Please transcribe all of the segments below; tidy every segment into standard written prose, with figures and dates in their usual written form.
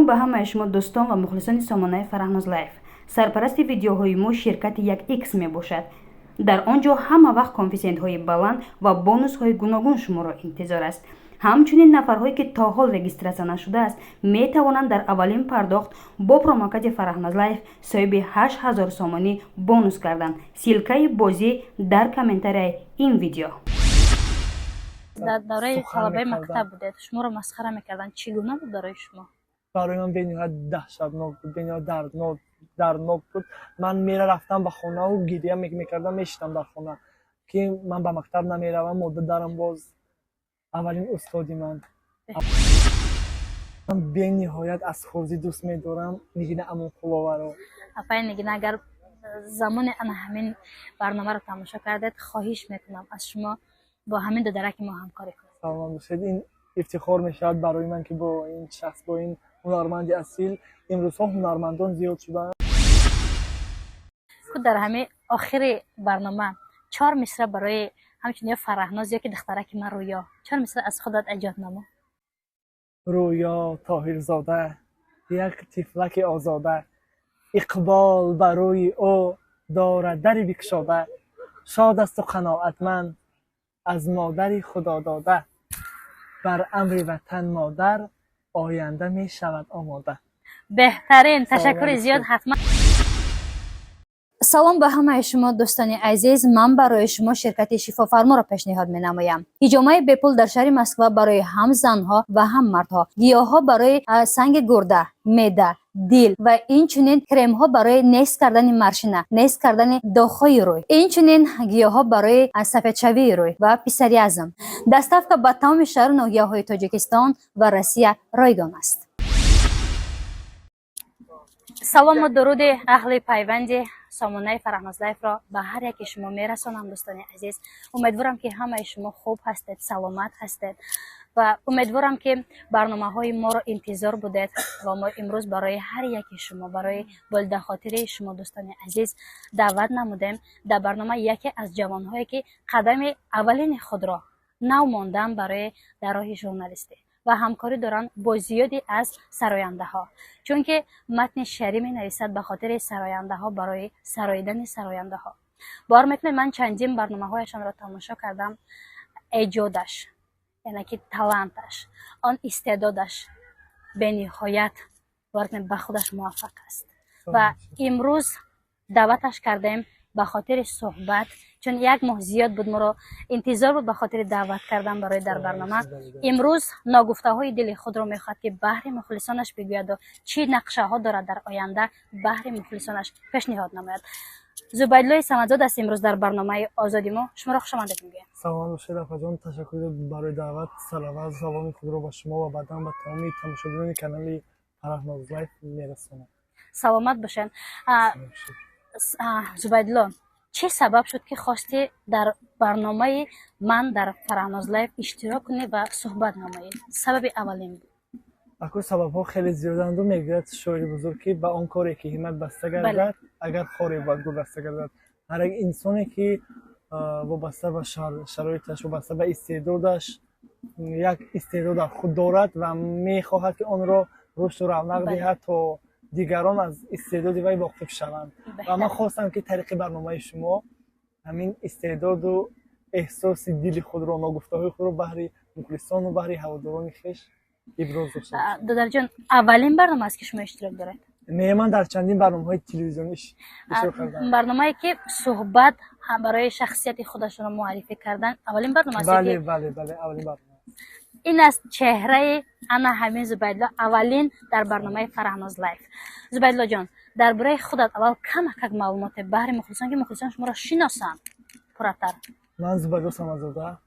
Ба ҳамаи шумо, дӯстон ва мухлисони сомонаи Фараҳноз Лайф. Сарпарасти видеоҳои мо ширкати як Икс мебошад. Дар он ҷо ҳама вақт коэффисиентҳои баланд ва бонусҳои гуногун шуморо интизор аст. Ҳамчунин нафарҳое, ки то ҳол регистрация нашудааст, метавонанд дар аввалин пардохт бо промокоди Фараҳноз Лайф соҳиби 8000 сомонӣ бонус гарданд. Ссылкаи бозӣ дар комментарияи ин видео. Дар давраи сухан талабаи мекардам. Мактаб будед, шуморо масхара мекарданд, чӣ гуна буд барои шумо? Барои ман бениҳоят даҳшатнок буд, бениҳоят дарднок буд. Ман мерафтам ба хонаву гиря мекардам, мешитам дар хона, ки ман ба мактаб намеравам. Модарам боз аввалин устоди ман. Ман бениҳоят аз хурдӣ дӯст медорам Нигина Амонқуловаро. Апаи Нигина, агар замони ана ҳамин барномаро тамошо кардед, хоҳиш мекунам аз шумо, бо ҳамин додараки мо ҳамкорӣ кунед. Саломат бошед. Ин ифтихор мешавад барои ман, ки бо ин шахс, бо ин ҳунарманди асил. Имрӯзҳо ҳунармандон зиёд шуданд. Худ дар ҳамин охири барнома чор мисра барои ҳамчун ё Фараҳноз, ё ки духтараки ман Рӯё, чор мисра аз худат эҷод намо. Рӯё Тоҳирзода, як тифлаки озода, иқбол ба рӯи ӯ дорад дари бикушода, шод асту қаноатманд аз модари худодода, бар амри ватан модар оянда мешавад омода. Беҳтарин, ташаккури Саломат зиёд. бошед. Ҳатман. Салом ба ҳамаи шумо, дӯстони азиз. Ман барои шумо ширкати Шифофарморо пешниҳод менамоям. Ҳиҷомаи бепул дар шаҳри Москва барои ҳам занҳо ва ҳам мардҳо, гиёҳҳо барои санги гурда, меъда, дил ва инчунин кремҳо барои нест кардани морщина, нест кардани доғҳои рӯй, инчунин гиёҳҳо барои сафедшавии рӯй ва псориазм. Доставка ба тамоми шаҳру ноҳияҳои Тоҷикистон ва Россия ройгон аст. Салому дуруди аҳли пайванди сомонаи Фараҳнозлайфро ба ҳар яке шумо мерасонам. Дӯстони азиз, умедворам, ки ҳамаи шумо хуб ҳастед, саломат ҳастед ва умедворам, ки барномаҳои моро интизор будед. Ва мо имрӯз барои ҳар яке шумо, барои болидахотири шумо, дӯстони азиз, даъват намудем дар барнома яке аз ҷавонҳое, ки қадами аввалини худро нав мондан барои дар роҳи журналистӣ ва ҳамкорӣ доранд бо зиёде аз сарояндаҳо, чунки матни шеърӣ менависад ба хотири сарояндаҳо, барои сароидани сарояндаҳо. Бовар мекунед, ман чандин барномаҳояшонро тамошо кардам. Эҷодаш, яъне ки таланташ, он истеъдодаш бениҳоят, бовар кунед, ба худаш муваффақ аст. Ва имрӯз даъваташ кардем ба хотири суҳбат, чун як моҳ зиёд буд моро интизор буд ба хотири даъват кардан барои дар барнома. Имрӯз ногуфтаҳои дили худро мехоҳад, ки баҳри мухлисонаш бигӯяду чӣ нақшаҳо дорад дар оянда, баҳри мухлисонаш пешниҳод намояд. Зубайдуллои Самадзод аст имрӯз дар барномаи озоди мо. Шуморо хушомадед мегӯям. Саломат бошед, апаҷон, ташаккур барои даъват. Сараввал саломи худро ба шумо ва баъдан ба тамоми тамошобинони канали Фараҳноз Лайф мерасонам. Саломат бошед. Зубайдулло, чӣ сабаб шуд, ки хостӣ дар барномаи ман дар Фараҳноз Лайф иштирок кунӣ ва суҳбат намоӣ? Сабаби аввалин буд. Аку, сабабҳо хеле зиёданду. Мегӯяд шоири бузург, ки ба он коре ки ҳиммат баста гардад, агар хоре бояд гулдаста гардад. Ҳар як инсоне, ки вобаста ба шароиташ, вобаста ба истеъдодаш, як истеъдод дар худ дорад ва мехоҳад, ки онро рушду равнақ диҳад, то дигарон аз истеъдоди вай воқиф шаванд. Ва ман хостам, ки тариқи барномаи шумо ҳамин истеъдоду эҳсоси дили худро, ногуфтаҳои худро баҳри мухлисону баҳри ҳаводорони хеш иброз дошта бошам. Додарҷон, аввалин барнома аст, ки шумо иштирок доред? Не, ман дар чандин барномаҳои телевизионӣ иштирок кардам. Барномае, ки суҳбат барои шахсияти худашонро муаррифӣ кардан, аввалин барнома аст? Бале, аввалин барнома. Ин аст чеҳраи ана ҳамин Зубайдулло, аввалин дар барномаи Фараҳноз Лайф. Зубайдуллоҷон, дар бораи худат аввал камакак маълумоте баҳри мухлисон, ки мухлисон шуморо шиносанд пурратар. Ман Зубайдулло Самадзода,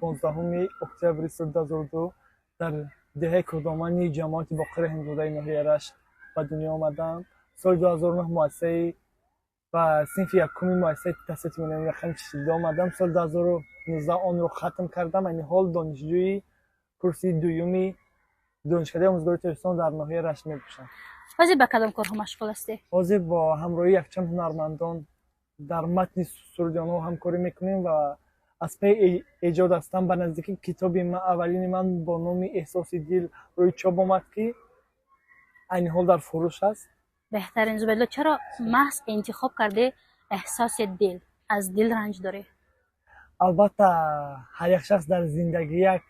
15-уми октябри соли 2002 дар деҳаи Кӯрдомани ҷамоати Боқири Ҳиндудаи ноҳияи Рашт ба дунё омадам. Соли 2009 муассисаи ба синфи якуми муассисаи таҳсилоти миёнаи рақами 42 омадам. Соли 2019 онро хатм кардам. Айни ҳол донишҷӯи курси дуюми Донишкадаи омӯзгории Тоҷикистон дар ноҳияи Рашт мебошам. Ҳозир ба кадом корҳо машғул ҳастӣ? Ҳозир бо ҳамроҳии якчанд ҳунармандон дар матни суруди онҳо ҳамкорӣ мекунем ва аз паи эҷод ҳастам. Ба наздикӣ китоби аввалини ман бо номи «Эҳсоси дил» рӯи чоп омад, ки Айни ҳол дар фурӯш аст. Беҳтарин, Зубайдулло. Чаро маҳз интихоб кардӣ эҳсоси дил? Аз дил ранҷ дорӣ? Албатта, ҳар як шахс дар зиндагӣ як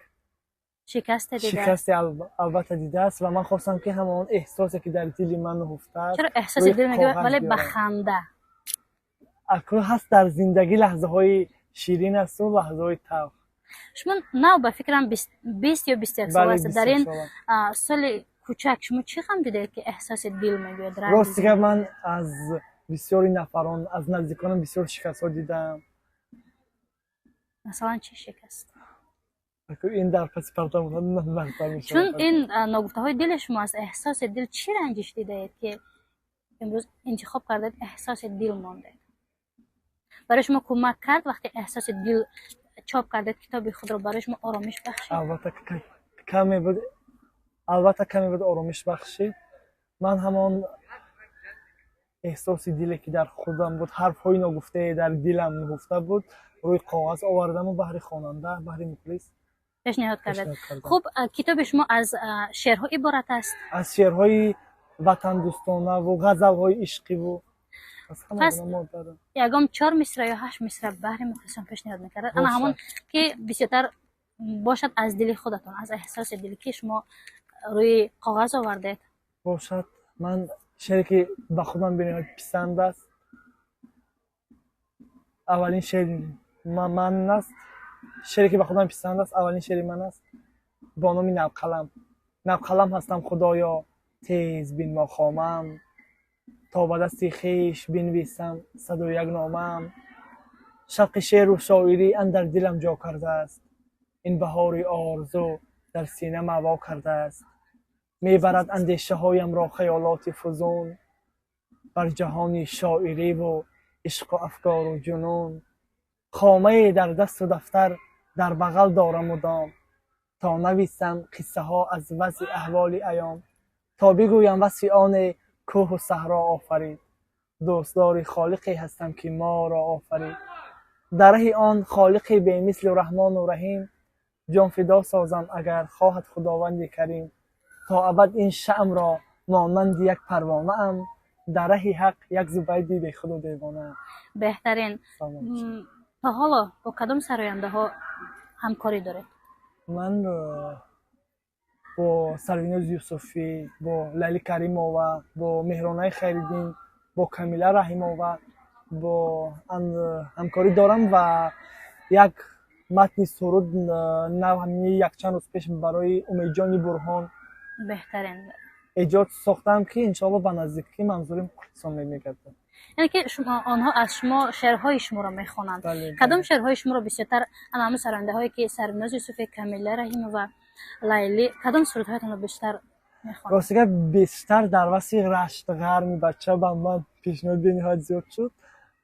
шикасте дида. Шикасте албатта дидааст ва ман хостам, ки ҳамон эҳсосе, ки дар дили ман нуҳуфтааст, Чаро эҳсоси рӯи дил мегӯяд, коғаз вале ба биёрам. ханда? Акун ҳаст, дар зиндагӣ лаҳзаҳои ширин асту лаҳзаҳои талх. Шумо нав, ба фикрам, 20 ё 21 сола Бале, ҳастед. Дар 21 ин сола. соли кӯчак шумо чӣ ғам дидаед, ки эҳсоси дил мегӯяд, ранҷ Рости дидаед? гап, ман аз бисёри нафарон, аз наздиконам бисёр шикастҳо дидам. Масалан, чӣ шикаст? Акун ин дар паси парда назар Чун мешавад. ин ногуфтаҳои дили шумо аст. Эҳсоси дил, чӣ ранҷиш дидаед, ки имрӯз интихоб кардед, эҳсоси дил мондед? Барои шумо кӯмак кард, вақте эҳсоси дил чоп кардед китоби худро, барои шумо оромиш бахшид? Албатта, каме буд, албатта, каме буд, оромиш бахшид. Ман ҳамон эҳсоси диле, ки дар худам буд, ҳарфҳои ногуфтае дар дилам нуҳуфта буд, рӯи коғаз овардаму баҳри хонанда, баҳри мухлис пешниҳод кардед. Пешниҳод кардам. Хуб, китоби шумо аз шеърҳо иборат аст? Аз шеърҳои ватандӯстонаву ғазалҳои ишқиву аз ҳама Пас гуна моддара. ягон чор мисра ё ҳашт мисра баҳри мухлисон пешниҳод мекардад, ана Бошад. ҳамон ки бисёртар бошад, аз дили худатон, аз эҳсоси дил, ки шумо рӯи коғаз овардед. Бошад, ман шеъре, ки ба худам бениҳоят писанд аст, аввалин шеъри ман аст. Шеъре, ки ба худам писанд аст, аввалин шеъри ман аст бо номи «Навқалам». Навқалам ҳастам, Худоё, тез бинмо хомам, то ба дасти хеш бинависам 101 номам. Шавқи шеъру шоирӣ андар дилам ҷо кардааст, ин баҳори орзу дар сина маъво кардааст. Мебарад андешаҳоямро хаёлоти фузун бар ҷаҳони шоириву ишқу афкору ҷунун. Хомае дар дасту дафтар дар бағал дорам мудом, то нависам қиссаҳо аз вазъи аҳволи аём, то бигӯям васфи оне кӯҳу саҳро офарид. Дӯстдори холиқе ҳастам, ки моро офарид. Дар раҳи он холиқи бемислу раҳмону раҳим ҷонфидо созам, агар хоҳад Худованди карим. То абад ин шамъро монанди як парвонаам, дар раҳи ҳақ як Зубайди бехуду девонаам. Беҳтарин. Салом бошад. То ҳоло бо кадом сарояндаҳо ҳамкорӣ доред? Ман бо Сарвиноз Юсуфӣ, бо Лайли Каримова, бо Меҳронаи Хайриддин, бо Камила Раҳимова бо ҳамкорӣ дорам ва як матни суруд нав ҳамин якчанд рӯз пеш барои Умедҷони Бурҳон Беҳтарин. эҷод сохтам, ки иншоалло ба наздикӣ манзури мухлисон мегардад. Яъне ки шумо, онҳо аз шумо шеърҳои шуморо мехонанд? Бале. Кадом шеърҳои шуморо бисёртар, ана ҳамун сарояндаҳое, ки Сарвиноз Юсуфи, Камила Раҳимова, Лайлӣ, кадом сурудҳоятонро бештар мехонанд? Рости гап, бештар дар васфи Рашт ғарми бача ба ман пешниҳод бениҳоят зиёд шуд.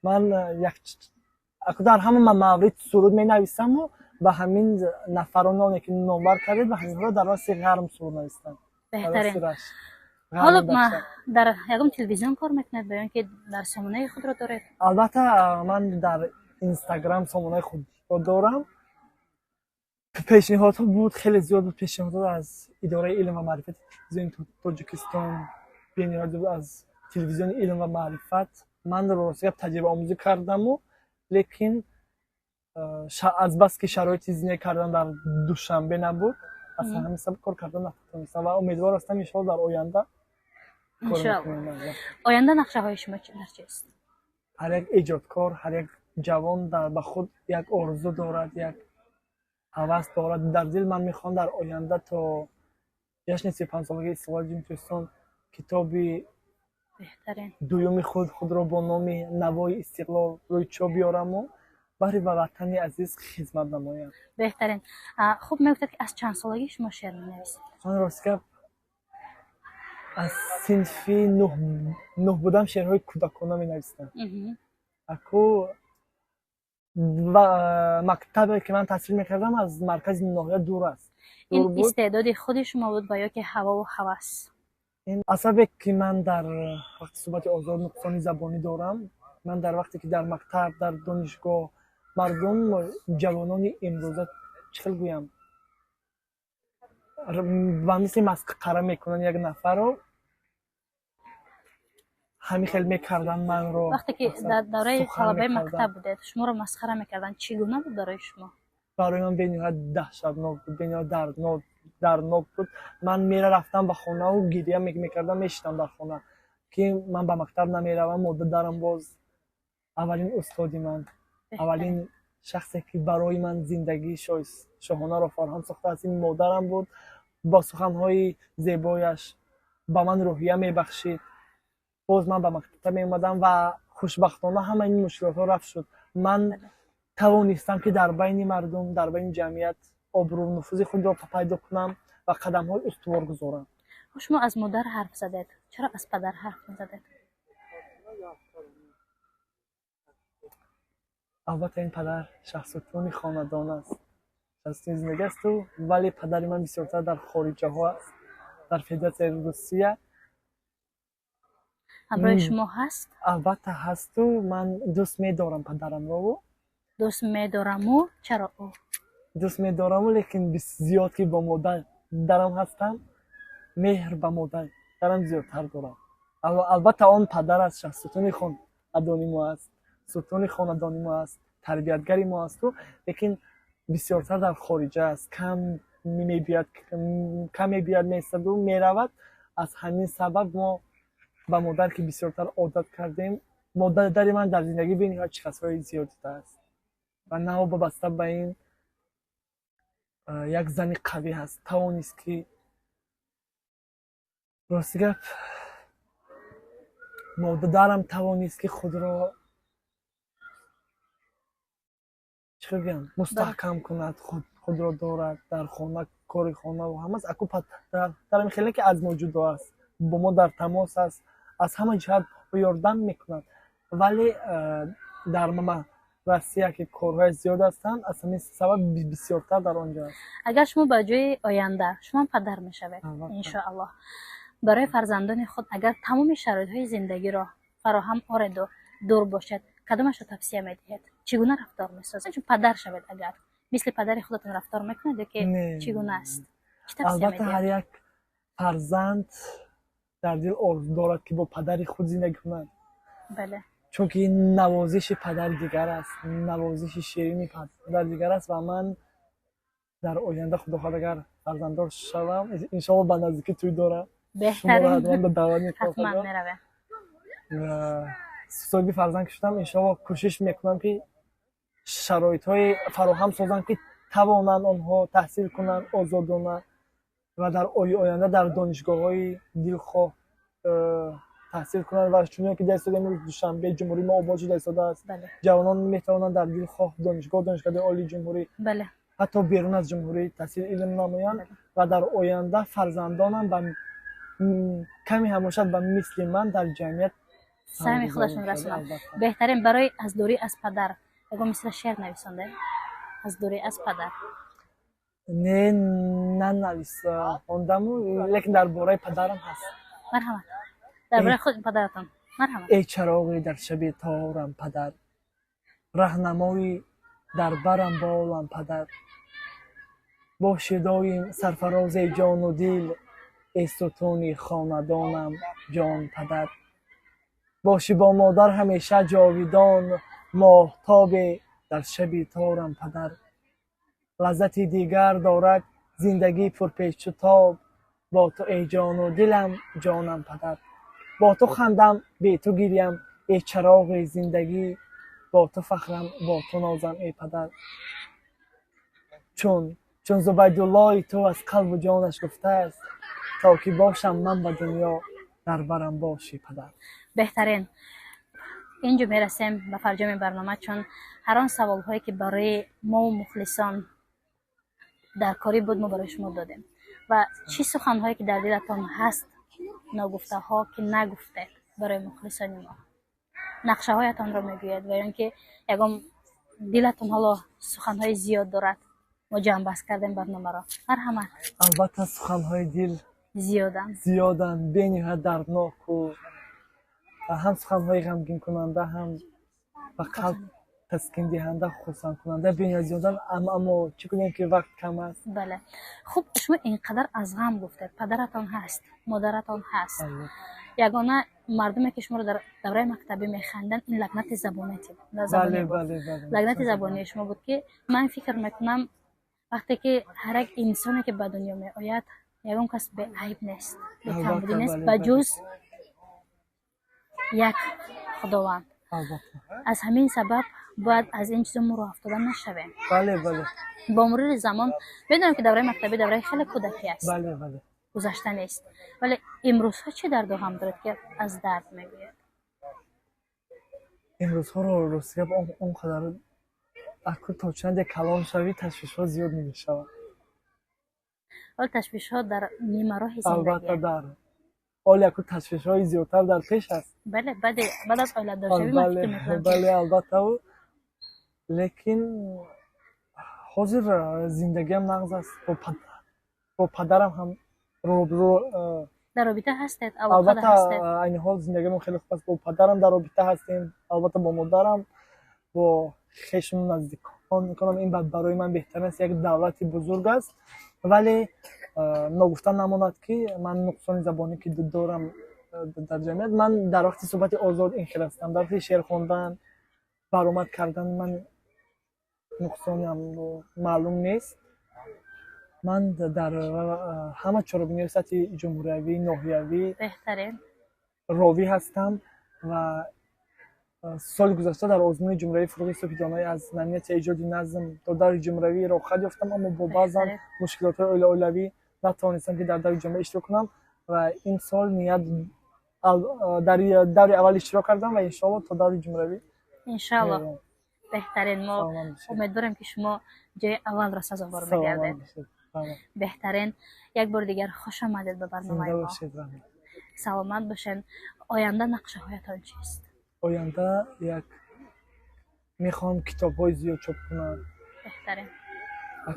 Ман як дар ҳама маврид суруд менависаму ба ҳамин нафароне, ки номбар кардед, ба ҳаминҳоро дар васфи ғарм суруд навистам, дар Беҳтарин. васфи Рашт Ҳоло ғарми бача. дар ягон телевизион кор мекунед ба ё ин ки дар сомонаи худро доред? Албатта, ман дар Инстаграм сомонаи худро дорам. Пешниҳодҳо буд, хеле зиёд буд пешниҳодҳо аз Идораи илм ва маърифати телевизиони Тоҷикистон, бениҳоят зиёд аз телевизиони «Илм ва маърифат». Ман рости гап, таҷрибаомӯзӣ кардаму, лекин азбаски шароити зиндагӣ кардан дар Душанбе набуд, аз ҳамин сабаб кор кардан натавонистам ва умедвор ҳастам, иншоалло, дар оянда кор Иншоалло. мекунам. Оянда нақшаҳои шумо дар чист? Ҳар як эҷодкор, ҳар як ҷавон ба худ як орзу дорад, як ҳавас дорад дар дил. Ман мехоҳам дар оянда то ҷашни 35-солагии истиқлоли Ҷумҳурии Тоҷикистон китоби Беҳтарин. дуюми худро бо номи «Навои истиқлол» рӯи чоп биёраму баҳри ба ватани азиз хизмат намоям. Беҳтарин. Хуб, мегуфтед, ки аз чанд солагӣ шумо шеър менависед? Ман, рост гап, аз синфи нӯҳ будам, шеърҳои кӯдакона менавистам. Аку ва мактабе, ки ман таҳсил мекардам, аз маркази ноҳия дур аст, Ин дур буд. истеъдоди худи шумо буд ва ё ки ҳавову ҳавас? Ин асабе, ки ман дар вақти суҳбати озод нуқсони забонӣ дорам. Ман дар вақте, ки дар мактаб, дар донишгоҳ, мардум, ҷавонони имрӯза, чӣ хел гӯям, ба мисли масхара мекунанд як нафарро. Ҳамин хел мекарданд манро. Вақте ки дар давраи талабаи мактаб будед, шуморо масхара мекарданд, чӣ гуна буд барои шумо? Барои ман бениҳоят даҳшатнок буд, бениҳоят дарднок буд. Ман мерафтам ба хонаву гиря мекардам, мешитам дар хона, ки ман ба мактаб намеравам. Модарам боз аввалин устоди ман, аввалин шахсе, ки барои ман зиндагии шоҳонаро фароҳам сохтааст, ин модарам буд. Бо суханҳои зебояш ба ман рӯҳия мебахшид. Боз ман ба мактаб меомадам ва хушбахтона ҳама ин мушкилотҳо рафт шуд. Ман тавонистам, ки дар байни мардум, дар байни ҷамъият обрӯ нуфузи худро пайдо кунам ва қадамҳои устувор гузорам. Шумо аз модар ҳарф задед, чаро аз падар ҳарф назадед? Албатта, ин падар шахсутуни хонадон аст, шахсутуни зиндагӣ асту, вале падари ман бисёртар дар хориҷаҳо аст, дар Федератсияи Русия. Ҳамроҳи шумо ҳаст? Албатта, ҳасту. Ман дӯст медорам падарамро. Дӯст медораму, чаро ӯ? Дӯст медораму, лекин зиёд ки бо модарам ҳастам, меҳр ба модарам зиёдтар дорам. Албатта, он падар аст, шахсутуни хонадони мо аст, сутуни хонадони мо аст, тарбиятгари мо асту, лекин бисёртар дар хориҷа аст, кам мебиёд, кам мебиёд, меистаду меравад. Аз ҳамин сабаб мо ба модар ки бисёртар одат кардем. Модари ман дар зиндагӣ бениҳоят шикастҳои зиёд дидааст ва навобаста ба ин як зани қавӣ ҳаст. Тавонист ки, рости гап, модарам тавонист, ки худро, чӣ гӯям, мустаҳкам кунад, худро дорад дар хона, кори хонаву ҳамаст. Аку падарам хеле ки аз мо ҷудо аст, бо мо дар тамос аст, аз ҳама ҷиҳат ёрдам мекунад, вале дар Россия ки корҳои зиёд ҳастанд, аз ҳамин сабаб бисёртар дар он ҷо аст. Агар шумо ба ҷои оянда, шумо падар мешавед, иншоаллоҳ, барои фарзандони худ агар тамоми шароитҳои зиндагиро фароҳам ореду дур бошад, кадомашро тавсия медиҳед? Чӣ гуна рафтор месозед? Чун падар шавед, агар мисли падари худатон рафтор мекунед ё ки чӣ гуна аст? Албатта, ҳар як фарзанд дар дил орзу дорад, ки бо падари худ зиндагӣ кунад, чунки навозиши падар дигар аст, навозиши ширини падар дигар аст. Ва ман дар оянда, худо хоҳад, агар фарзанддор шавам, иншоалло, ба наздикӣ тӯй дорам, даъват мекунам, соҳиби фарзанд ки шудам, иншоалло, кӯшиш мекунам, ки шароитҳои фароҳам созам, ки тавонанд онҳо таҳсил кунанд озодона ва дар оянда дар донишгоҳҳои дилхоҳ таҳсил кунанд. Ва чуноне ки дида, имрӯз Душанбе, ҷумҳурии мо обод шуда истодааст, ҷавонон метавонанд дар дилхоҳ донишгоҳ, донишкадаи олии ҷумҳурӣ, ҳатто берун аз ҷумҳурӣ таҳсили илм намоянд. Ва дар оянда фарзандонам ба каме ҳам бошад ба мисли ман дар ҷамъият саҳми худашон расонанд. Беҳтарин. Барои аз дурӣ аз падар ягон мисра шеър нависонде, аз дурӣ аз падар? Не, нанависондаму, лекин дар бораи падарам ҳаст. Марҳамат, дар бораи худ падаратон, марҳамат. Эй чароғи дар шаби торам падар, раҳнамои дар барам болам падар, боши доим сарфарози ҷону дил, эй сутуни хонадонам ҷон падар, боши бо модар ҳамеша ҷовидон, моҳтобе дар шаби торам падар, лаззати дигар дорад зиндагӣ пурпечу тоб, бо ту, эй ҷону дилам, ҷонам падар, бо ту хандам, бе ту гирям, эй чароғи зиндагӣ, бо ту фахрам, бо ту нозам, эй падар. Чун Зубайдуллои ту аз қалбу ҷонаш гуфтааст: то ки бошам ман ба дунё, дар барам боши, падар. Беҳтарин. Инҷо мерасем ба фарҷоми барнома, чун ҳар он саволҳое, ки барои мо мухлисон дар корӣ буд, мо барои шумо додем. Ва чӣ суханҳое, ки дар дилатон ҳаст, ногуфтаҳо, ки нагуфтед, барои мухлисони мо, нақшаҳоятонро мегӯед ва ё ин ки ягон дилатон ҳоло суханҳои зиёд дорад, мо ҷамъбаст кардем барномаро, марҳамат. Албатта, суханҳои дил зиёданд. Зиёданд, бениҳоят дардноку, ҳам суханҳои ғамгинкунанда, ҳам ба қалб таскиндиҳанда, хурсандкунанда бениҳоят зиёданд, аммо чӣ кунем, ки вақт кам аст. Бале, хуб, шумо ин қадар аз ғам гуфтед, падаратон ҳаст, модаратон ҳаст. Ягона мардуме, ки шуморо дар давраи мактабӣ механданд, ин лакнати забонити буд, лакнати забонии шумо буд, ки ман фикр мекунам, вақте ки ҳар як инсоне, ки ба дунё меояд, ягон кас беайб нест, бекамбудӣ нест, ба ҷуз як Худованд. Аз ҳамин сабаб бояд аз ин чизо мо роҳ афтода нашавем. Бо мурури замон, медонам, ки давраи мактабӣ давраи хеле кӯдакӣ аст, гузашта нест, вале имрӯзҳо чӣ дарду ғам доред, ки аз дард мегӯяд? Имрӯзҳоро, рости гап, он қадар аку то чанде калон шавӣ, ташвишҳо зиёд мешавад. Ҳол ташвишҳо дар нимароҳи Албатта, дар ҳоли аку ташвишҳои зиёдтар дар пеш аст. Бале, баъд аз оиладоршавӣ ман фикр мекунам. Бале, албатта, лекин ҳозир зиндагиам нағз аст, бо падарам ҳам Дар робита ҳастед? Албатта, айни ҳол зиндагиамон хеле хуб аст. Бо падарам дар робита ҳастем, албатта, бо модарам, бо хешу наздикон мекунам. Ин барои ман беҳтар аст, як давлати бузург аст. Вале ногуфта намонад, ки ман нуқсони забонӣ ки дорам дар ҷамъият, ман дар вақти суҳбати озод ин хел ҳастам, дар вақти шеър хондан, баромад кардан ман нуқсонам маълум нест. Ман дар ҳама чорабиниҳои сатҳи ҷумҳуриявӣ, ноҳиявӣ ровӣ ҳастам ва соли гузашта дар озмуни ҷумҳуриявии «Фурӯғи субҳи доноӣ» аз номинатсияи эҷоди назм то даври ҷумҳуриявӣ роҳхат ёфтам, аммо бо баъзан мушкилотҳои оилавӣ натавонистам, ки дар даври ҷумҳурӣ иштирок кунам. Ва ин сол ният дар даври аввал иштирок кардам ва иншоалло то даври ҷумҳуриявӣ. Иншоалло, беҳтарин. Мо умедворем, ки шумо ҷои аввалро сазовор мегардед. Беҳтарин. Як бори дигар хуш омадед ба барномаи мо, саломат бошед. Оянда нақшаҳоятон чист? Оянда як мехоҳам китобҳои зиёд чоп кунам. Беҳтарин.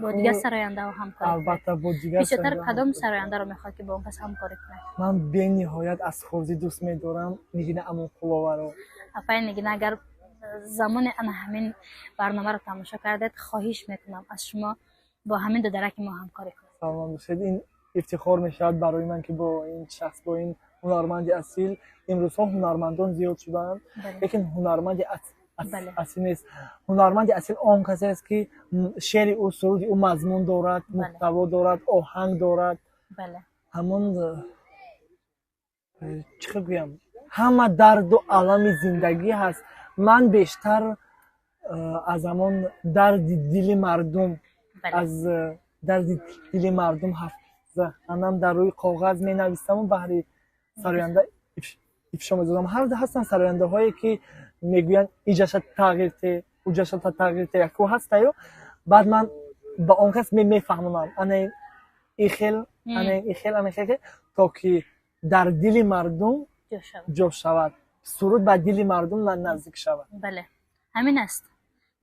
Бо дигар сарояндаҳо ҳамкорӣ? Албатта, бо дигар. Бисёртар кадом сарояндаро мехоҳад, ки бо он кас ҳамкорӣ кунад? Ман бениҳоят аз хурдӣ дӯст медорам Нигина Амонқуловаро. Апаи Нигина, агар замони ана ҳамин барномаро тамошо кардед, хоҳиш мекунам аз шумо, бо ҳамин дудараки мо ҳамкорӣ кунед. Саломат бошед. Ин ифтихор мешавад барои ман, ки бо ин шахс, бо ин ҳунарманди асил. Имрӯзҳо ҳунармандон зиёд шудаанд, лекин ҳунарманди асил нест. Ҳунарманди асил он касе аст, ки шеъри ӯ, суруди ӯ мазмун дорад, муҳтаво дорад, оҳанг дорад. Ҳамон, чӣ хел гӯям, ҳама дарду алами зиндагӣ ҳаст. Ман бештар аз ҳамон дарди дили мардум, аз дарди дили мардум ҳарф занам, дар рӯи коғаз менависаму баҳри сароянда ифшо мезодам. Ҳар ҳастанд сарояндаҳое, ки мегӯянд: «Иҷаша тағйир те, уҷаша тағйир те». Яку ҳастаю, баъд ман ба он кас мефаҳмонам: ана ихел, ана ихел, ана ихел, то ки дар дили мардум ҷо шавад, суруд ба дили мардум наздик шавад. Бале, ҳамин аст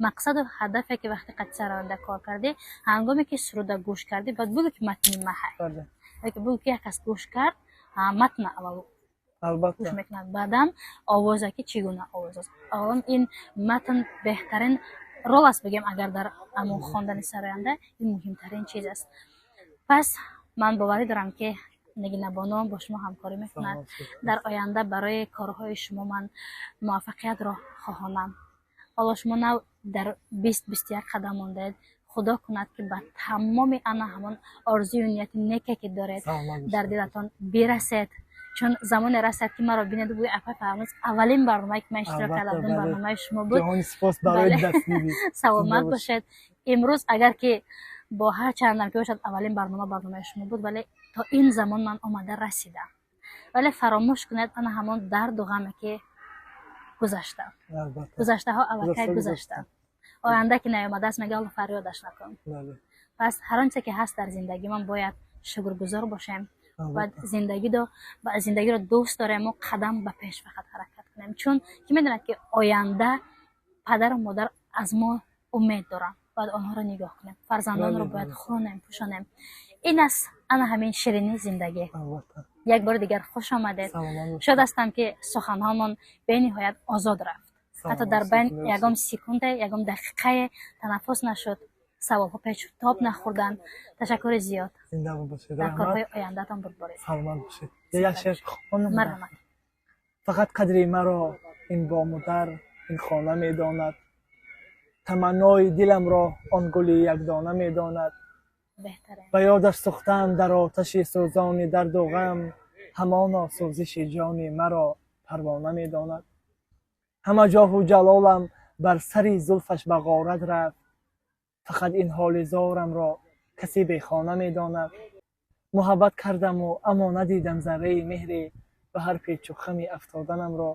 мақсаду ҳадафе, ки вақте қати сароянда кор кардӣ, ҳангоме ки суруда гӯш кардӣ, бояд бугӯ, ки матни маҳай, бугӯ, ки як кас гӯш кард, матна аввал гӯш мекунад, баъдан овоза, ки чӣ гуна овоз аст. Аввалан ин матн беҳтарин рол аст, бигем, агар дар амон хондани сароянда ин муҳимтарин чиз аст. Пас ман боварӣ дорам, ки Нигинабоно бо шумо ҳамкорӣ мекунад дар оянда. Барои корҳои шумо ман муваффақиятро хоҳонам. Ҳоло шумо нав дар 20-21 қадам мондаед. Худо кунад, ки ба тамоми ана ҳамон орзую нияти неке, ки доред дар дилатон, бирасед, чун замоне расад, ки маро бинед, гӯи: «Апа Фарҳноз, аввалин барномае, ки ман иштирок кардам, барномаи шумо буд». Саломат бошед. Имрӯз агар ки бо ҳар чандам ки бошад, аввалин барнома барномаи шумо буд, вале то ин замон ман омада расидам. Вале фаромӯш кунед ана ҳамон дарду ғаме, ки гузаштам. Гузаштаҳо аллакай гузаштанд, оянда ки наёмадааст, мега ҳоло фарёдаш накун. Пас ҳар он чизе, ки ҳаст дар зиндагимон, бояд шукргузор бошем, бояд зиндагиро дӯст дорем, мо қадам ба пеш фақат ҳаракат кунем, чун ки медонад, ки оянда падару модар аз мо умед доранд. Бояд онҳоро нигоҳ кунем, фарзандонро бояд хӯронем, пӯшонем. Ин аст ана ҳамин ширинии зиндагӣ. Як бори дигар хуш омадед. Шод ҳастам, ки суханҳомон бениҳоят озод рафт, ҳатто дар байн ягон секунде, ягон дақиқае танаффус нашуд, саволҳо печутоб нахӯрданд. Ташаккури зиёд. Дар корҳои ояндаатон бурдборед. Марҳамат. Фақат қадри маро ин бому дар, ин хона медонад. Таманнои диламро он гули якдона медонад. Беҳтарин. Ба ёдаш сӯхтам дар оташи сӯзони дарду ғам, ҳамоно сӯзиши ҷони маро парвона медонад. Ҳама ҷоҳу ҷалолам бар сари зулфаш ба ғорат рафт, фақат ин ҳоли зорамро касе бехона медонад. Муҳаббат кардаму, аммо надидам зарраи меҳре, ба ҳар печу хами афтоданамро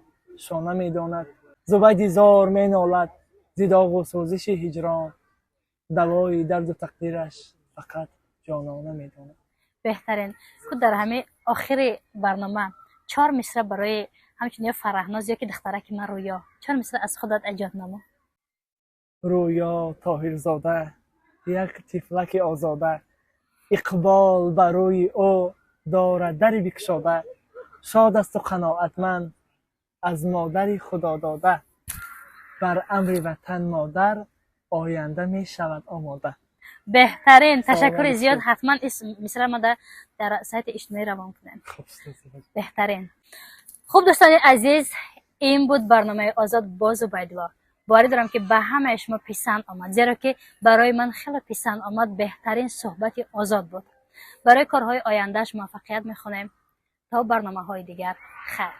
шона медонад. Зубайди зор менолад зи доғу сӯзиши ҳиҷрон, давои дарду тақдираш фақат ҷонона медонад. Беҳтарин. Ку дар ҳамин охири барнома чор мисра барои ҳамчун ё Фараҳноз, ё ки духтараки ман Рӯё, чор мисра аз худат эҷод намо. Рӯё Тоҳирзода, як тифлаки озода, иқбол ба рӯи ӯ дорад дари бикушода, шод асту қаноатманд аз модари худодода, бар амри ватан модар оянда мешавад омода. Беҳтарин, ташаккури Саломат зиёд. бошед. Ҳатман мисра ма дар сайти иҷтимоӣ равон кунем. Хуб. Беҳтарин. Хуб, дӯстони азиз, ин буд барномаи озод бо Зубайдулло. Боварӣ дорам, ки ба ҳамаи шумо писанд омад, зеро ки барои ман хеле писанд омад. Беҳтарин суҳбати озод буд. Барои корҳои ояндааш муваффақият мехонем. То барномаҳои дигар, хайр.